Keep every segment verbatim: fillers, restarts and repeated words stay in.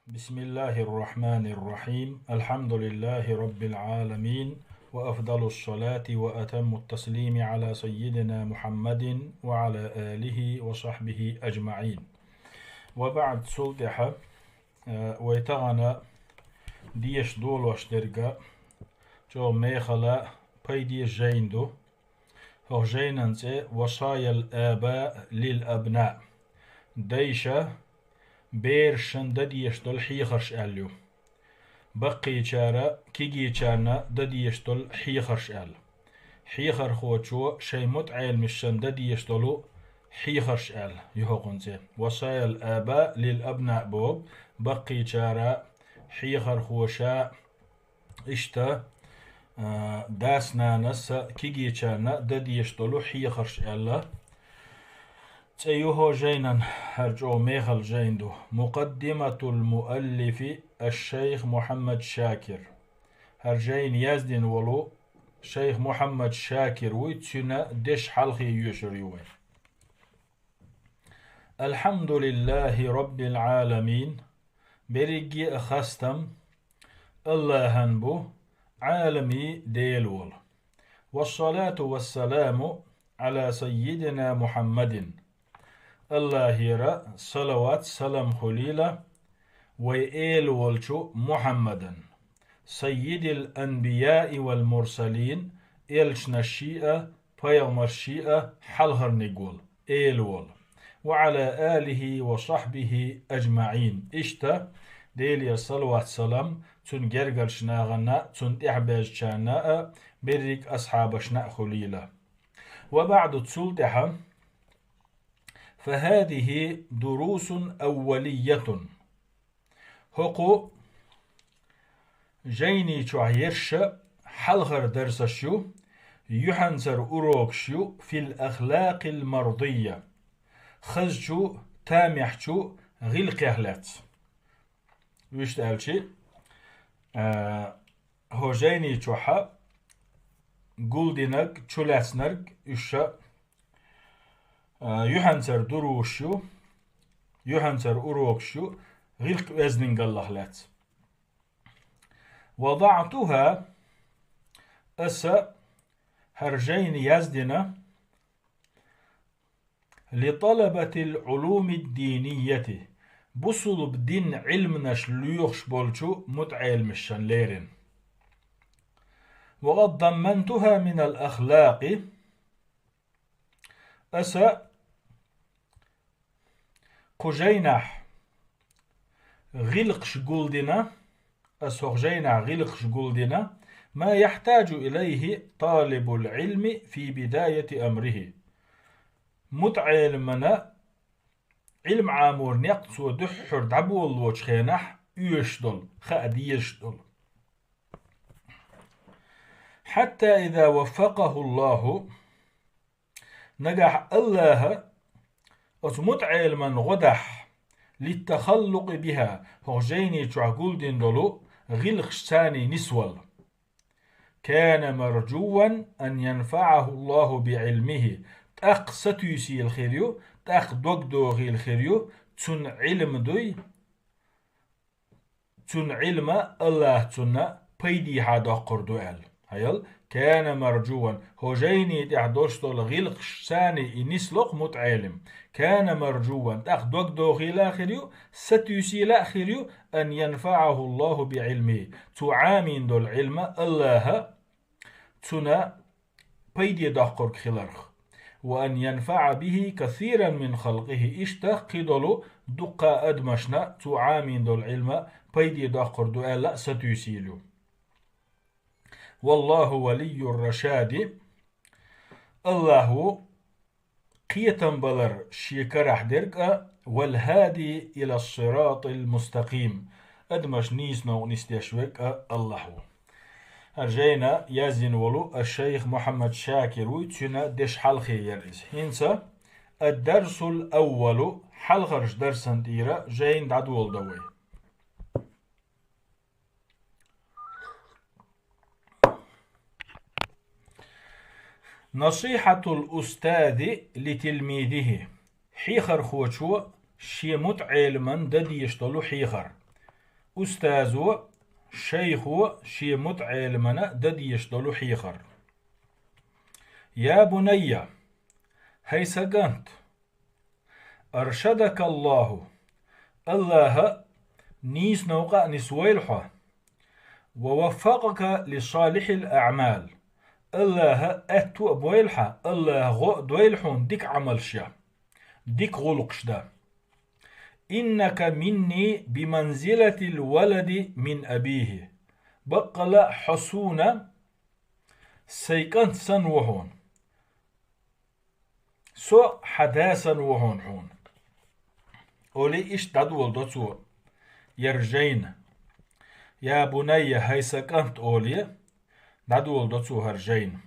بسم الله الرحمن الرحيم. الحمد لله رب العالمين. وأفضل الصلاة وأتم التسليم على سيدنا محمد وعلى آله وصحبه أجمعين. وبعد, цул тӀехьа, э, вай тахана деша долош дерг а чӀогӀа мехала, пайде жайна ду. ХӀокху жайнан цӀе «وصايا الآباء للأبناء». Дайша берашна дан дезаш долу хьехарш аьлла ю. Баккхийчара кегийчарна дан дезаш долу хьехарш аьлла. Хьехархочо шайн мутаӀеламашна дан дезаш долу хьехарш аьлла ю хӀокхун цӀе. «وصايا الآباء للأبناء» боху, баккхийчара, хьехархоша, иштта, а, дас-нанас кегийчарна дан дезаш долу хьехарш аьлла цӀе ю хӀокху жайнан, хӀара чӀогӀа мехала жайна ду. مقدمة المؤلف الشيخ محمد شاكر. ХӀара жайна яздина волу шайх Мухьаммад Шакир вуй, цуьнан дешан хьалхе йоьшур ю вай. الحمد لله رب العالمين. Берриге а хастам АллахӀан бу, Ӏаламийн Дела волу. والصلاة والسلام على سيدنا محمد. АллахӀера салават-салам хуьлийла вай эла волчу Мухьаммадан, سيد الأنبياء والمرسلين, элчанашший а, пайхамаршший а хьалхарниг волу, эла волу. وعلى آله وصحبه أجمعين. Иштта, Делера салават-салам цуьнан гергарчу нахана, цунна тӀаьхьабаьжначарна а, берриг асхьабашна а хуьлийла. وبعد, цул тӀаьхьа, فهذه دروس أولية. ХӀокху жайни чохь ерш хьалхара дарсаш ю, юьхьанцара урокаш ю, في الأخلاق المرضية, хазачу, тамехьчу гӀиллакхех лаьцна. Вуьшта аьлча, а, хӀокху жайни чохь гулдинарг, чулаьцнарг уьш а, а, юьхьанцара дурусаш ю, юьхьанцара урокаш ю, гӀиллакх-оьздангаллех лаьцна. وضعتها, аса хӀара жайна яздина, لطلبة العلوم الدينية, бусулба дин Ӏилманаш лоьхуш болчу мутаӀеламашна лерина. وقد ضمنتها من الأخلاق, аса кху жайнахь гӀиллакхаш гулдина, аса хӀокху жайнахь гӀиллакхаш гулдина, ما يحتاج إليه طالب العلم في بداية أمره. МутаӀеламана Ӏилма Ӏамор некъ цо дуьххьара дӀаболалочу хенахь оьшуш долу, хаа дезаш долу. حتى إذا وفقه الله, нагахь АллахӀа оцу мутаӀеламан гӀо дахь, للتخلق بها, хӀокху жайни чохь гулдина долу гӀиллакхаш царний нисвала. كان مرجوا أن ينفعه الله بعلمه, тӀаккха сатуьйсийла хир ю, тӀаккха догдохийла хир ю, цуьнан Ӏилма дуй, цуьнан Ӏилма АллахӀа цунна пайдехьа доккхур ду аьлла. Хьаял, كان مرجوا, хӀокху жайни тӀехь долуш долу гӀиллакхаш царний и нисло-кх мутаӀелам. كان مرجوا, тӀаккха догдохийла а хир ю, сатуьйсийла а хир ю, أن ينفعه الله بعلمه, цо Ӏамийна долу Ӏилма АллахӀа цунна пайде доккхург хиларх. وأن ينفع به كثيرا من خلقه, иштта кхидолу дуккха адамашна цо Ӏамийна долу Ӏилма пайде доккхур ду аьлла а сатуьйсийла ю. والله ولي الرشاد, АллахӀ ву кхетам балар шен карахь дерг а, والهادي إلى الصراط المستقيم, адамаш нийса новкъа нисдеш верг а АллахӀ ву. ХӀара жайна яздина волу аш-шайх Мухьаммад Шакир вуй, цуьнан дешан хьалхе яра иза. ХӀинца الدرس الأول, хьалхарчу дарсан тӀера жайна дӀадоладо вай. نصيحة الأستاذ لتلميذه. Хьехархочо шен мутаӀеламан дан дезаш долу хьехар. Устазо, шайхо шен мутаӀеламна дан дезаш долу хьехар. Я бунайя, хӀай сан кӀант, аршадака Аллаху, Аллаха нийса новкъа а нисвойла хьо, ва ваффакъака ли салихьил аӀмал, Аллаха аьтто а бойла хьа, Аллаха гӀо а дойла хьуна дика Ӏамалш ян, дика гӀуллакхаш дан. Иннака минни би манзилатил валади мин абихи. Баккъала а хьо суна сайн кӀант санна ву хьуна. Со хьан да санна ву хьуна хьуна. Олий иштта дӀадоладо цо яр жайна. Я бунайя, хӀай сан кӀант олий, дӀадоладо цо хӀара жайна.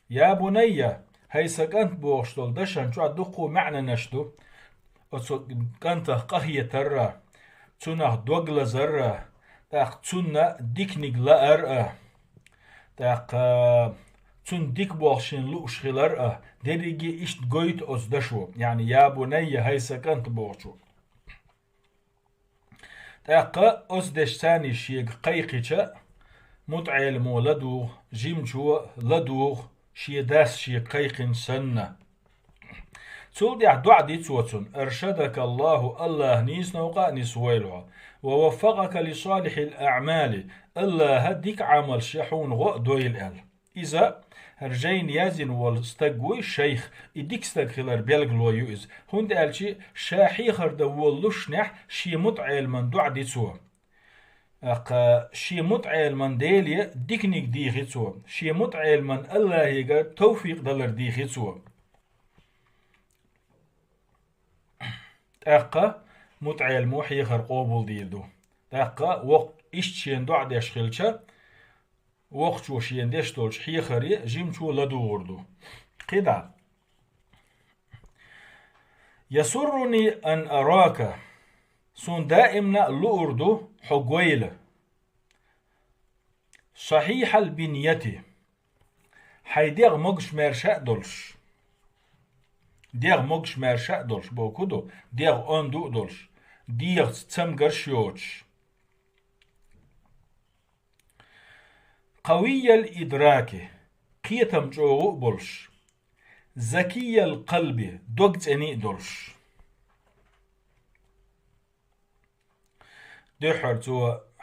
Я бунайя, хӀай сан кӀант бохуш долу дашан чохь дуккха а маьӀнанаш ду. Оцу кӀантах къахетар а, цунах дог лазар а, тӀаккха цунна диканиг лаар а, тӀаккха цунна дика болх шена лууш хилар а, дерриге иштта гойту оцу дашо, яъни я бунайя, хӀай сан кӀант бохучо. ТӀаккха оцу дешца шега кхайкхича, мутаӀеламо ладугӀу, жимачо ладугӀу, шен дас шега кхайкхинча санна. Цул тӀаьхьа доӀа ди цо цунна: «Аршадака Аллаху, Аллаха нийса новкъа а нисвойла хьо, ва ваффакъака ли салихьил аӀмали, Аллаха дика Ӏамалш ян хьуна гӀо а дойла», аьлла. Иза хӀара жайна яздина волу стаг вуй шайх, и дика стаг хилар белгало ю иза, хӀунда аьлча ша хьехар дан воллушшехь шен мутаӀеламна доӀа ди цо. ТӀаккха шен мутаӀеламна Деле диканиг дийхи цо, шен мутаӀеламна Аллахега тавфикъ далар дийхи цо. ТӀаккха мутаӀеламо хьехар къобалдийр ду. ТӀаккха воккха иштта шена доӀа деш хилча, воккхачо шена деш долчу хьехаре жимачо ладугӀур ду. КхидӀа: «Ясурруни ан арака», суна даимна а луур ду хьо гойла. «Сахьихьал биньяти», хьайн дегӀ могуш-маьрша а долуш. ДегӀ могуш-маьрша а долуш бохург ду, дегӀ онда а долуш, дегӀаца цамгарш а йоцуш. «Къавийял идраки», кхетам чӀогӀа а болуш. «Закийял къалби», дог цӀена а долуш. Дуьххьара цо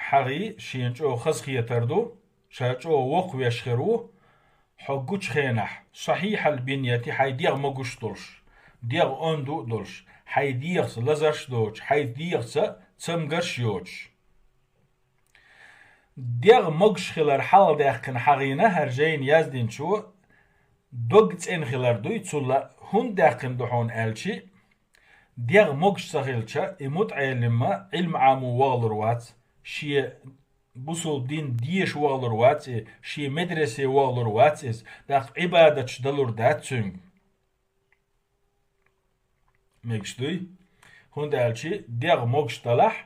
хьагӀий шена чӀогӀа хазахетар ду, ша чӀогӀа воккхавеш хир ву, хьо гучу хенахь, сахьихьал биньяти, хьайн дегӀ могуш а долуш, дегӀ онда а долуш, хьайн дегӀаца лазарш а доцуш, хьайн дегӀаца цамгарш а йоцуш. ДегӀ могуш хилар хьалха даьккхина хьагӀийна хӀара жайна яздинчо, дог цӀена хилар дуй цул а, хӀунда даьккхина ду хьуна аьлчи, дегӀ могуш ца хилча, и мутаӀелим а Ӏилма Ӏамо вахалур вац, шен бусулба дин деша вахалур вац и, шен медресе вахалур вац иза, тӀаккха Ӏибадаташ далур дац цуьнга. Мегаш дуй? ХӀунда аьлча дегӀ могуш далахь,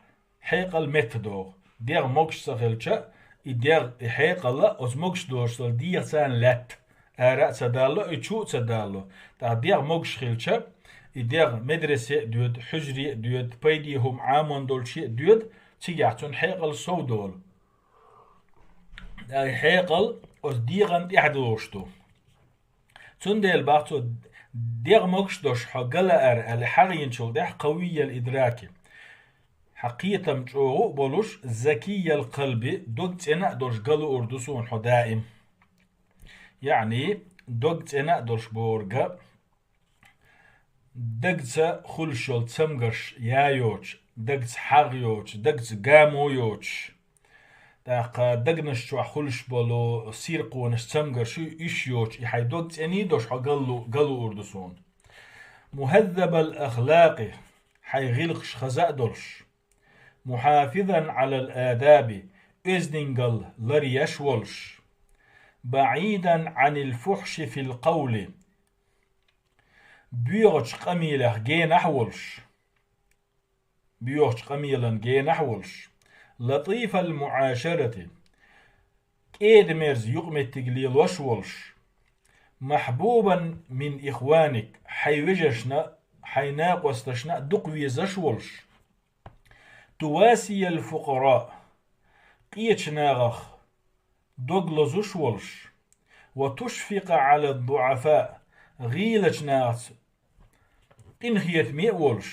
хьекъал метта догӀу. ДегӀ могуш ца хилча, и дегӀ, и хьекъал а оцу могуш долуш долу дегӀаца лаьтта. Ара а ца далло, и чу а ца далло. ТӀаккха дегӀ могуш хилча, и дегӀ медресе а доьду, хьуьжаре а доьду, пайде хӀума Ӏамон долче а доьду, цигахь цуьнан хьекъал сов долу. ТӀаккха и хьекъал оцу дегӀан тӀехь долуш ду. Цундела бах цо, дегӀ могуш долуш хьо ган лаара аьлла хьагӀийначул тӀаьхьа, къавийял идраки. Хьан кхетам чӀогӀа а болуш, закийял къалби, дог цӀена а долуш ган луур ду суна хьо даим. Яъни, дог цӀена а долуш бохург, дагца хуьлуш йолу цамгарш я йоцуш, дагца хьагӀ йоцуш, дагца гамо йоцуш. ТӀаккха дагнаш чохь хуьлуш болу сиркъонаш, цамгарш уьш йоцуш, и хьайн дог цӀена а долуш хьо ган лу-, ган луур ду суна. Мухьаззабал ахлакъи, хьайн гӀиллакхаш хаза а долуш. Мухьафизан Ӏалал адаби, оьздангалла ларъеш волуш. БаӀидан Ӏанил фухьши фил къавли, боьгӀачу къамелех генахь а волуш. боьгӀачу къамелан генахь а волуш, латӀифал муӀашарати, кӀеда-мерза юкъаметтиг лелош а волуш, махьбубан мин ихваник, хьайн вежаршна а, хьайн накъосташна а дукха везаш а волуш, تواسي الفقراء, къечу нахах дог лозуш волуш, وتشفق على الضعفاء, гӀийлачу нахаца къинхетаме а волуш,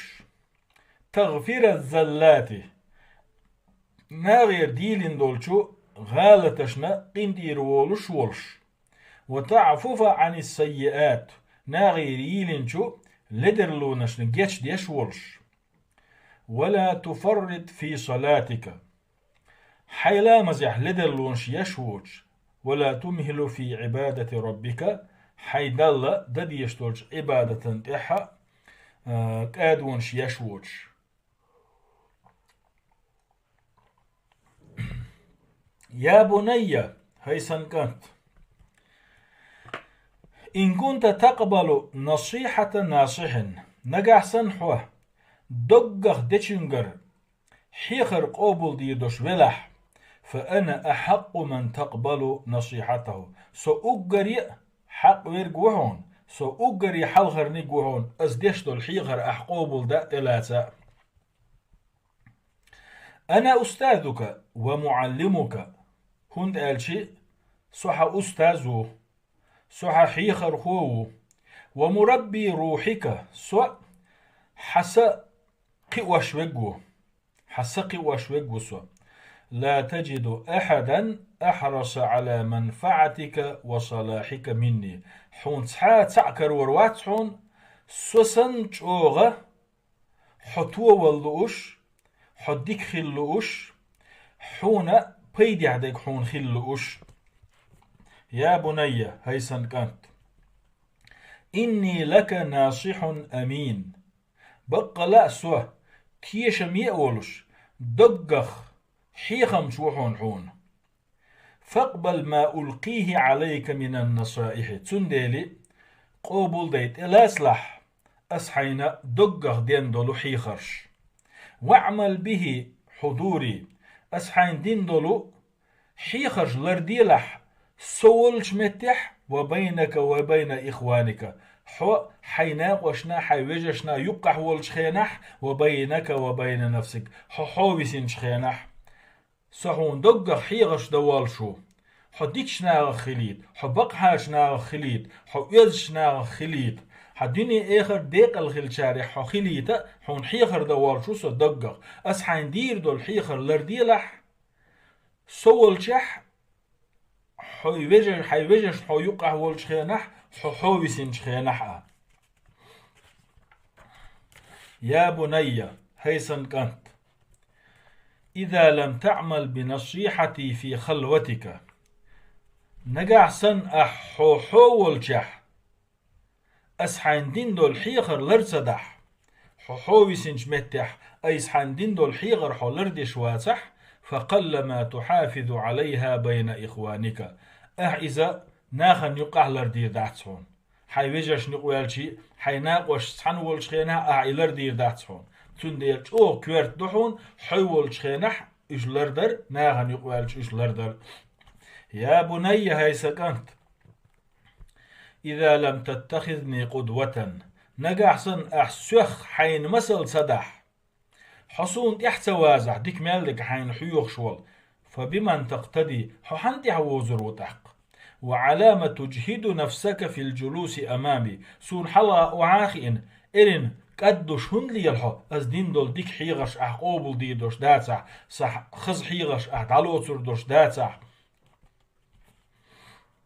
تغفر الزلات, нахера дийлина долчу гӀалаташна къинтӀера волуш волуш, وتعفو عن السيئات, нахера йийлинчу ледарлонашна гечдеш волуш. ولا تفرط في صلاتك, хьайн ламазехь ледарлонаш еш воцуш, ولا تمهل في عبادة ربك, хьайн Далла дан дезаш долчу Ӏибадатан тӀехь а, а, кӀадонаш еш воцуш. يا بني, хӀай сан кӀант, إن كنت تقبل نصيحة ناصح, нагахь санна хьо доггах дечуьнгара хьехар къобалдийр долуш велахь, فأنا أحق من تقبل نصيحته, со уггаре а хьакъ верг ву хьуна, со уггаре хьалхарниг ву хьуна, ас деш долу хьехар ахь къобалдан а, тӀелаца а. أنا أستاذك ومعلمك, хӀунда аьлча со хьан устаз ву, со хьан хьехархо ву, ومربي روحك, со хьан са кхиош верг ву, хьан са кхиош верг ву со. لا تجد أحدا أحرص على منفعتك وصلاحك مني, хьуна цхьа а цхьаъ карор вац хьуна, со санна чӀогӀа хьо товалла лууш, хьо дика хила лууш, хьуна пайдехь дерг хьуна хила лууш. يا بني, хӀай сан кӀант, إني لك ناصح أمين, баккъала а со тешаме а волуш, доггах хьехамча ву хьуна хьуна. فاقبل ما ألقيه عليك من النصائح, цундела къобалдай, тӀелацалахь ас хьайна доггах дина долу хьехарш. واعمل به حضوري, ас хьайна дина долу хьехарш ларделахь со волчу меттехь, وبينك وبين إخوانك, хьо хьайн накъошна, хьайн вежаршна юккъахь волчу хенахь, وبينك وبين نفسك, хьо хьо висинчу хенахь. Со хьуна доггах хьехарш дан воллуш ву. Хьо дикачу нахах хилийта, хьо бакъахьарчу нахах хилийта, хьо оьздачу нахах хилийта, хьан дуьне-эхар декъала хилчарех хьо хилийта, хьуна хьехар дан воллуш ву со доггах. Ас хьайна дийр долу хьехар ларделахь, со волчехь, хьо вежар-, хьайн вежаршна хьо юккъахь волчу хенахь, хьо хьо висинчу хенахь а. يا بني, хӀай сан кӀант, إذا لم تعمل بنصيحتي في خلوتك, нагахь санна ахь хьо хьо волчехь, ас хьайна дина долу хьехар лар ца дахь, хьо хьо висинчу меттехь айса хьайна дина долу хьехар хьо лардеш вацахь, فقلما تحافظ عليها بين إخوانك, ахь иза нахана юккъахь лардийр дац хьуна. Хьайн вежаршна юкъаваьлча, хьайн накъошца цхьаьна волчу хенахь ахь и лардийр дац хьуна. Цундела чӀогӀа коьрта ду хьуна, хьо волчу хенахь уьш лардар, нахана юкъаваьлча уьш лардар. يا بني, хӀай сан кӀант, إذا لم تتخذني قدوة, нагахь санна ахь соьх хьайна масал ца дахь, хьо суна тӀаьхьа ца вазахь, дика мел дерг хьайна хьоьхуш волу, فبمن تقتدي, хьо хьанна тӀаьхьа вовзур ву тӀаккха? وعلام تجهد نفسك في الجلوس أمامي, суна хьалха охьа а хиъна, эрна кӀаддуш хӀунда лела хьо, ас дина долу дика хьехарш ахь къобалдийр долуш дацахь, сан хаза хьехарш ахь дӀалоцур долуш дацахь?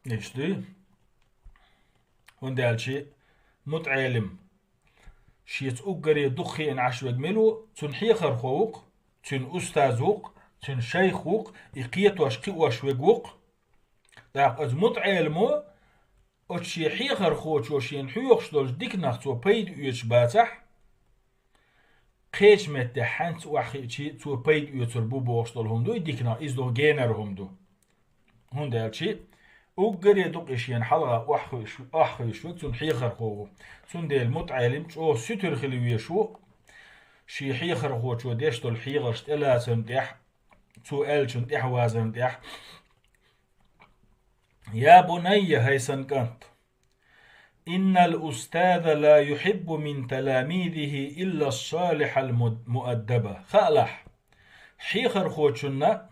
Иштта дуй? ХӀунда аьлча мутаӀелим шеца уггаре дукха хиъна Ӏаш верг мила ву, цуьнан хьехархо ву-кх, цуьнан устаз ву-кх, цуьнан шайх ву-кх, и кхетош, кхиош верг ву-кх. ТӀаккха оцу мутаӀеламо, оцу шен хьехархочо шена хьоьхуш долчу диканах цо пайда оьцуш бацахь, кхечу меттехь хьаьнца охьахиъча, цо пайда оьцур бу бохуш долу хӀума ду и диканах, иза ду генара хӀума ду. ХӀунда аьлча уггаре дукха и шена хьалха охьахуьйш-, охьахуьйш верг цуьнан хьехархо ву. Цундела мутаӀелим чӀогӀа сутара хила везаш ву, шен хьехархочо деш долу хьехарш тӀелацарна тӀехь, цо аьллачунна тӀаьхьавазарна тӀехь. يا بني, хӀай сан кӀант, إن الأستاذ لا يحب من تلاميذه إلا الصالح المؤدب. Хаалахь, хьехархочунна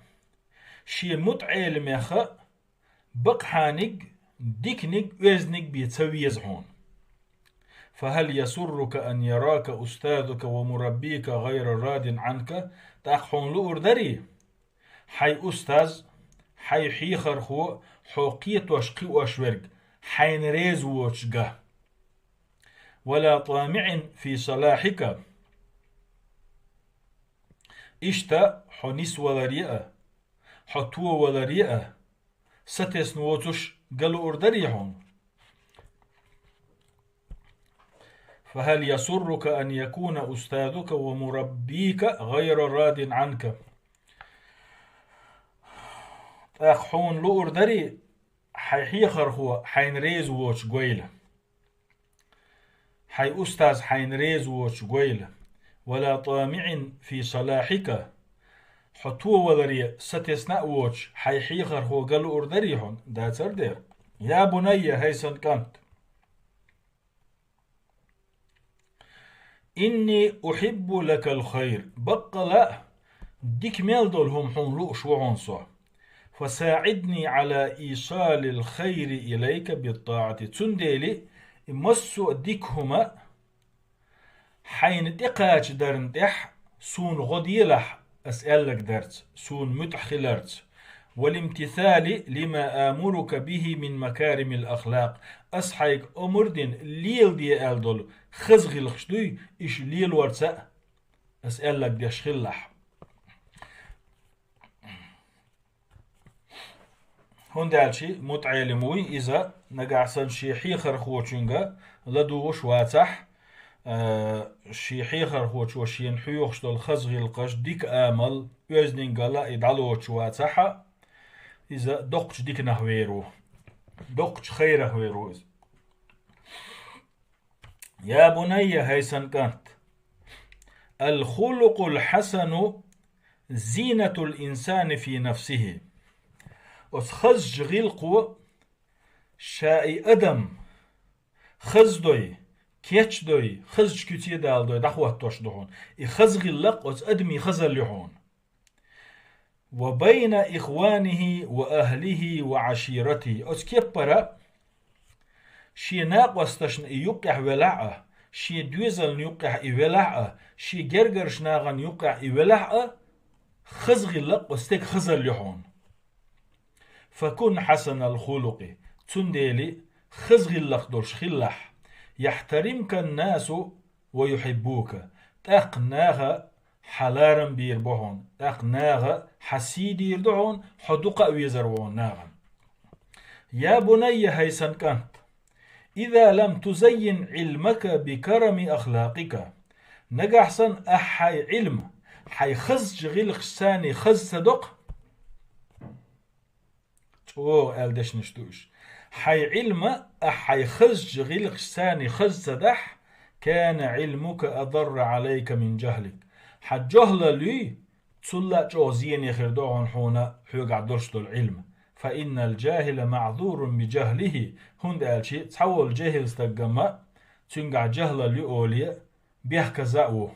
шен мутаӀеламех бакъхьаниг, диканиг, оьзданиг бен ца веза хьуна. فهل يسرك أن يراك أستاذك ومربيك غير راض عنك؟ ТӀаккха хьуна луур дарий, хьай устаз, хьай хьехархо хьо кхетош, кхиош верг хьайна реза воцуш га. ولا طامع في صلاحك. Иштта хьо нисваларе а, хьо товаларе а сатесна воцуш га луур дарий хьуна? فهل يسرك أن يكون أستاذك ومربيك غير راض عنك؟ ТӀаккха хьуна луур дарий, хьай хьехархо хьайна реза воцуш гойла. Хьай устаз хьайна реза воцуш гойла. ولا طامع في صلاحك. Хьо товаларе сатесна а воцуш, хьай хьехархо га луур дарий хьуна? Дацар дера. يا بني, хӀай сан кӀант. إني أحب لك الخير. Баккъала а, дика мел долу хӀума хьуна лууш ву хьуна со. فساعدني على إيصال الخير إليك بالطاعة. Цундела и массо а дика хӀума хьайна тӀекхачадарна тӀехь суна гӀо делахь, ас аьлларг дарца, суна муьтӀахь хиларца. والامتثال لما آمرك به من مكارم الأخلاق. Ас хьайга омра дина, леладе аьлла долу хаза гӀиллакхаш дуй, иштта лелорца а ас аьлларг деш хилалахь. ХӀунда аьлча мутаӀелим вуй иза, нагахь санна шен хьехархочуьнга ладугӀуш вацахь, а, шен хьехархочо шена хьоьхуш долу хаза гӀиллакхаш, дика амал, оьздангалла и дӀалоцуш вацахь а, иза доккхачу диканах вер ву, доккхачу хайрах вер ву иза. يا بني, хӀай сан кӀант. الخلق الحسن زينة الإنسان في نفسه. Оцу хазачу гӀиллакхо ша и адам хазадой, кечдой, хазачу куьце даладой дӀахӀоттош ду хьуна. И хаза гӀиллакх оцу адамийн хазалла ю хьуна. وبين إخوانه وأهله وعشيرته. Оцу кеппара шен накъосташна и юккъехь велахь а, шен доьзална юккъехь и велахь а, шен гергарчу нахана юккъехь и велахь а, хаза гӀиллакх оцу стеган хазалла ю хьуна. فكن حسن الخلق. Цундела хаза гӀиллакх долуш хилалахь. يحترمك الناس ويحبوك. ТӀаккха наха хьан ларам бийр бу хьуна, тӀаккха наха хьан сий дийр ду хьуна, хьо дукха а везар ву хьуна нахана. يا بني, хӀай сан кӀант. إذا لم تزين علمك بكرم أخلاقك. Нагахь санна ахь хьайн Ӏилма хьайн хазачу гӀиллакхашца хаза ца доккху, чӀогӀа аьлла дешнаш ду уьш. Хьайн Ӏилма ахь хьайн хазачу гӀиллакхашца хаза ца дахь, كان علمك أضر عليك من جهلك. Хьан жохӀлалла юй, цул а чӀогӀа зене хир ду хьуна, хьуна хьоьгахь долуш долу Ӏилма. فإن الجاهل معذور بجهله. ХӀунда аьлча цхьаволу жехӀил стаг ма, цуьнгахь жохӀлалла ю олий, бехказа а ву.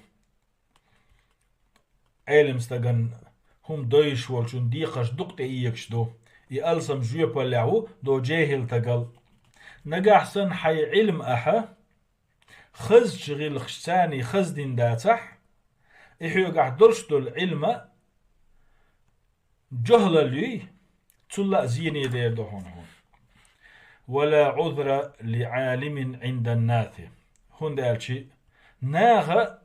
Ӏелам стагана хӀума дойуш волчун декхарш дукха тӀеэгаш ду. И алсам жоьпаллехь ву до жехӀил стагал. Нагахь санна хьайн Ӏилма ахь хазачу гӀиллакхашца хаза дина дацахь, и хьоьгахь долуш долу Ӏилма жохӀлалла юй, цул а зене дер ду хьуна хьуна. ولا عذر لعالم عند الناس. ХӀунда аьлча наха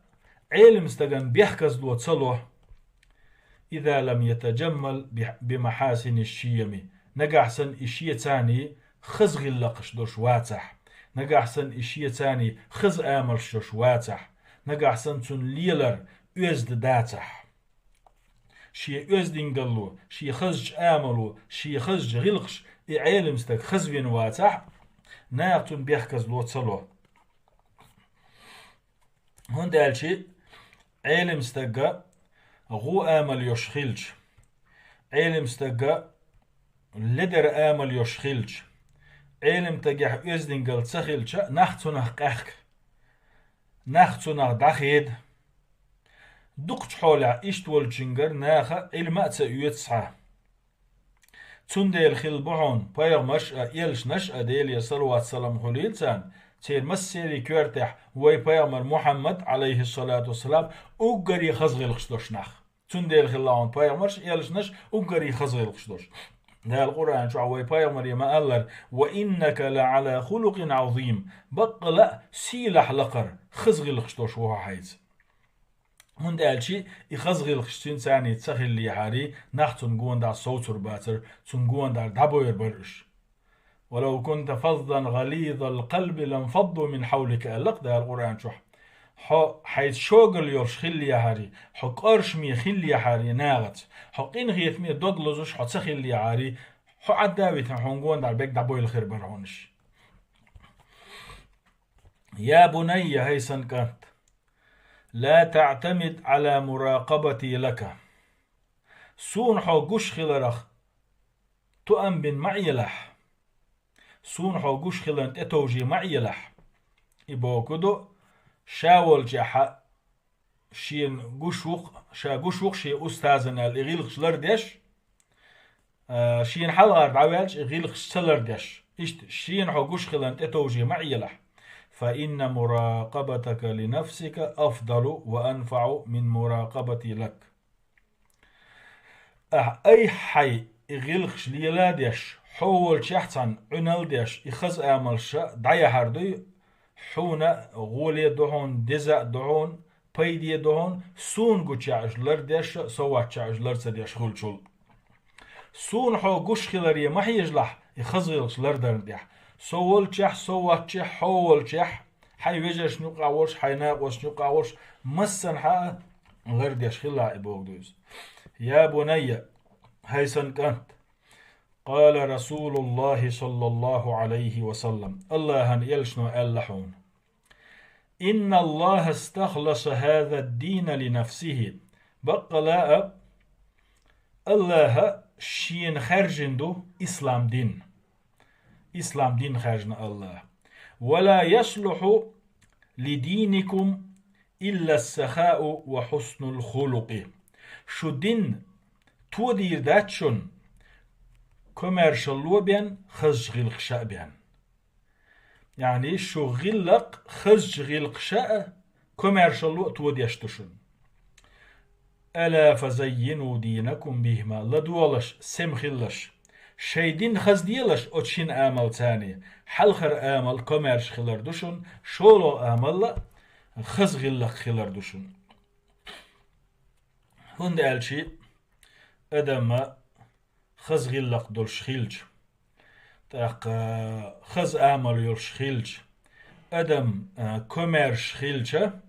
Ӏелам стагана бехказло ца ло. إذا لم يتجمل بمحاسن الشيم. Нагахь санна и шеца хаза гӀиллакхаш долуш вацахь, нагахь санна и шеца хаза амалш йолуш вацахь, нагахь санна цунна лелар оьзда дацахь. Шен оьздангалло, шен хазачу амало, шен хазачу гӀиллакхаш и Ӏелам стаг хаза вина вацахь, наха цунна бехказло ца ло. ХӀунда аьлча Ӏелам стага гӀу амал йолуш хилча, Ӏелам стага ледара амал йолуш хилча, Ӏелам стагехь оьздангалла ца хилча, нах цунах къаьхка, нах цунах дӀахеда. Дукхачу хьолехь иштта волчуьнгара наха Ӏилма а ца оьцу цхьа. Цундела хилла бу хьуна пайхамарш а, элчанаш а, Деле салават-салам хуьлийла царна, церан массерийн коьртехь вай пайхамар Мухьаммад, Ӏалайхиссалату вассалам, уггаре хаза гӀиллакхаш долуш нах. Цундела хилла хьуна пайхамарш а, элчанаш а уггаре хаза гӀиллакхаш долуш. Дала Къуръан чохь вай пайхамаре ма-аллара: «Ва иннака ла Ӏала хулукъин Ӏазим», баккъала а сийлахь лакхара, хаза гӀиллакхаш долуш ву хьо хьайца. ХӀунда аьлча и хаза гӀиллакхаш цуьнан царний ца хиллехьарий, нах цунна гонаха совцур бацара, цунна гонаха дӀабойр бара уьш. «Ва лав кунта фаззан гӀализал къалби ланфадду мин хьавлика», аьлла-кх Дала Къуръан чохь. Хьо хьайца шогал йолуш хиллехьарий, хьо кӀоршаме хиллехьарий нахаца, хьо къинхетаме дог лозуш хьо ца хиллехьарий, хьо Ӏадда а витина, хьуна гонаха берг дӀабойла хир бара хьуна уьш. «Я бунайя», хӀай сан кӀант, «ла таӀтамид Ӏала муракъабати лака». Суна хьо гуш хиларах тоам бина ма Ӏелахь. Суна хьо гуш хиларна тӀетовжий ма Ӏелахь. И бохург ду, ша волчехьа шена гуш ву-кх, ша гуш ву-кх шен устазана аьлла и гӀиллакхаш лардеш, а, шена хьалхара дӀаваьлча и гӀиллакхаш ца лардеш. Иштта шена хьо гуш хиларна тӀетовжий ма Ӏелахь. «Фа инна муракъабатака ли нафсика афдалу ва анфаӀу мин муракъабати лак». Ахь айхьа хьайн и гӀиллакхаш лела а деш, хьо волчехь цхьаьна Ӏуьнал а деш, и хаза амалш дӀаяхьар дуй, хьуна гӀоле а ду хьуна, деза а ду хьуна, пайде а ду хьуна, суна гучехь уьш лардеш а, со воцчехь уьш лар ца деш хуьлучул. Суна хьо гуш хиларе ма хьежалахь и хаза гӀиллакхаш лардарна тӀехь. Со волчехь, со воцчехь, хьо волчехь, хьайн вежаршна юкъахь волуш, хьайн накъосташна юкъахь волуш, массанхьа а лардеш хилалахь и бохург ду иза. «Я бунайя», хӀай сан кӀант, «къала Расулуллахи саллаллаху Ӏалайхи ва саллам», АллахӀан элчано аьлла хьуна: «Инна Аллаха стахласа хаза дина ли нафсихи». Баккъала а АллахӀа шена хаьржина ду ислам дин. Ислам дин хаьржина АллахӀа. «Ва ла яслуху ли диникум илла сахау ва хьуснул хулукъи». Шу дин тодийр дац шуна комаьршалло бен, хазачу гӀиллакхаша а бен. Яъни шу гӀиллакх хазачу гӀиллакхаша а, комаьршалло а тодеш ду шуна. «Ала фазаййину динакум бихима», ладогӀалаш, сема хилалаш. Шайн дин хазделаш оцу шина амалца, хьалхара амал комаьрша хилар ду шуна, шолгӀа амал а хаза гӀиллакх хилар ду шуна. ХӀунда аьлча адам хаза гӀиллакх долуш хилча, тӀаккха хаза амал йолуш хилча, адам, а, комаьрша хилча,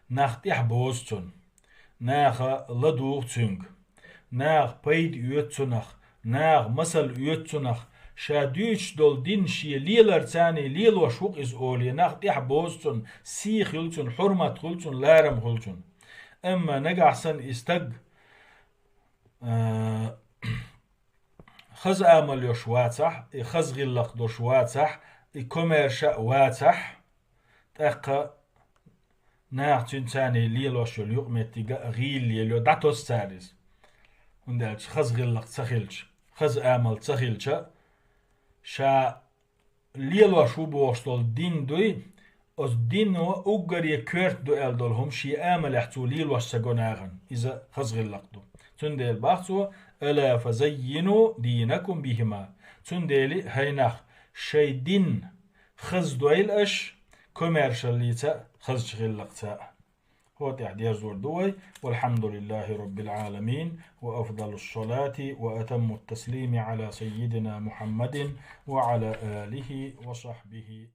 нах тӀаьхьа бозу цунна, наха ладугӀу цуьнга, наха пайда оьцу цунах, наха масал оьцу цунах, ша дуьйцуш долу дин шен леларца лелош ву-кх иза олий, нах тӀаьхьа бозу цунна, сий хуьлу цунна, хьурмат хуьлу цунна, ларам хуьлу цунна. Амма нагахь санна и стаг, а, хаза амал йолуш вацахь, и хаза гӀиллакх долуш вацахь, и комаьрша а вацахь, тӀаккха наха цуьнца лелош йолу юкъаметтиг а гӀийла лелайо, дӀатосу цара иза. ХӀунда аьлча хаза гӀиллакх ца хилча, хаза амал ца хилча, ша лелош ву бохуш долу дин дуй, оцу дино уггаре коьрта ду аьлла долу хӀума шен амалехь цо лелош ца го нахана. Иза хаза гӀиллакх ду. Цундела боху цо: «Ала фазаййину динакум бихима». Цундела, хӀай нах, шайн дин хаза дойла аша, комаьршаллица а, хазачу гӀиллакхца а. ХӀокху тӀехь дерзор ду вай. Валхьамдулиллахи Роббил Ӏаламин, ва афдалус салати ва атаммут таслими Ӏала саййидина Мухьаммадин ва Ӏала алихи ва сахьбихи.